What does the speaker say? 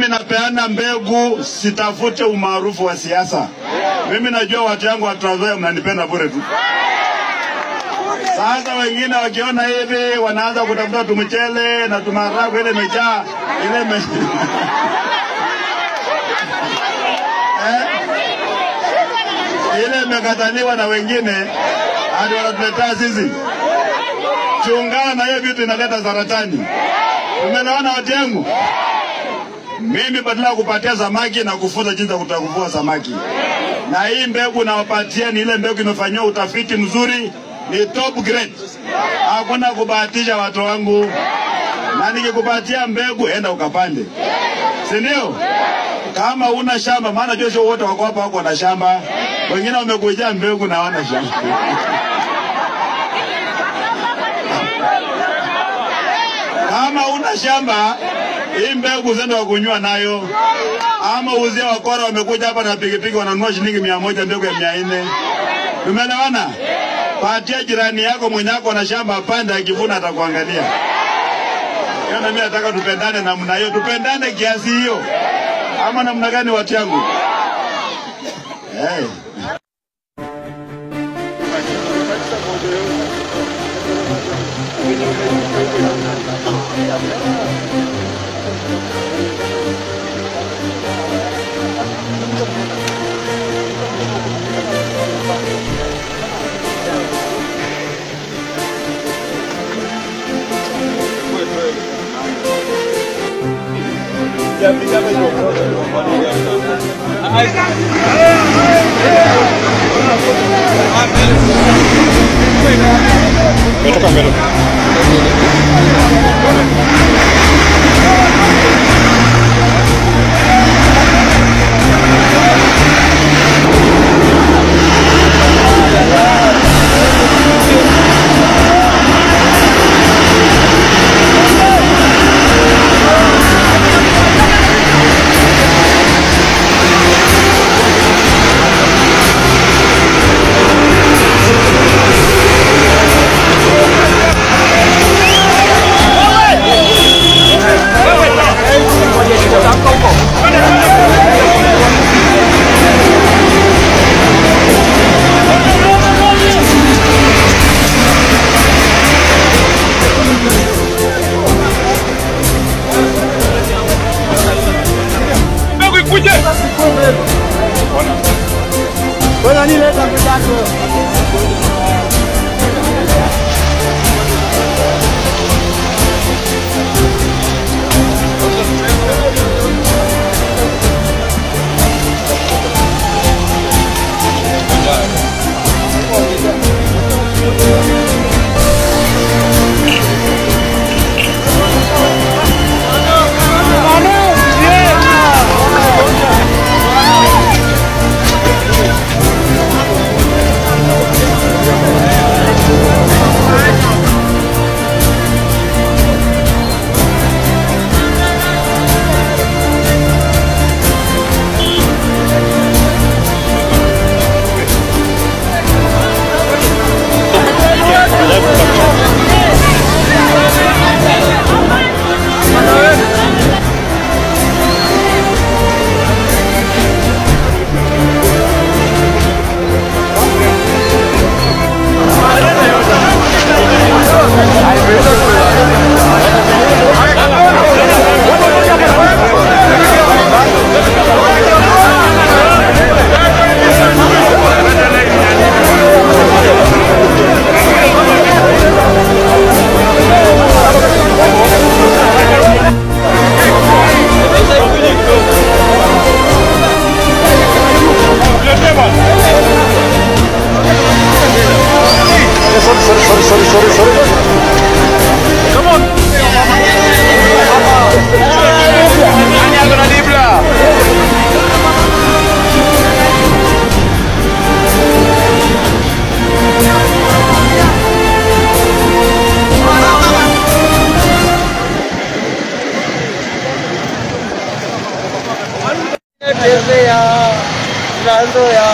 Mimi napeana mbegu, sitafute umaarufu wa siasa. Mimi najua watu yangu wa Trans Nzoia mnanipenda bure tu. Sasa wengine wakiona hivi wanaanza kutafuta tumchele na tumaharagwe ile imejaa ile ile imekataliwa na wengine hadi wanatuletea sisi. Chungana na hiyo vitu inaleta saratani. Umeelewana watu yangu? Mimi badala kupatia samaki na kufunza jinsi ya kuvua samaki. Na hii mbegu nawapatia ni ile mbegu imefanywa utafiti mzuri, ni top grade. Hakuna kubahatisha watu wangu. Na nikikupatia mbegu enda ukapande. Si ndio? Kama una shamba, maana Joshua wote wako hapa wako na shamba. Wengine wamekuja mbegu na hawana shamba. Kama una shamba, hii mbegu zenda kunywa nayo. Ama uzie wakora wamekuja hapa na pikipiki wananunua shilingi 100 mbegu ya 400. Tumeelewana? Patia jirani yako mwenye ako na shamba panda, akivuna atakuangalia. Yana mimi nataka tupendane namna hiyo, tupendane kiasi hiyo. Ama namna gani watu yangu? Hey. Trans Nzoia,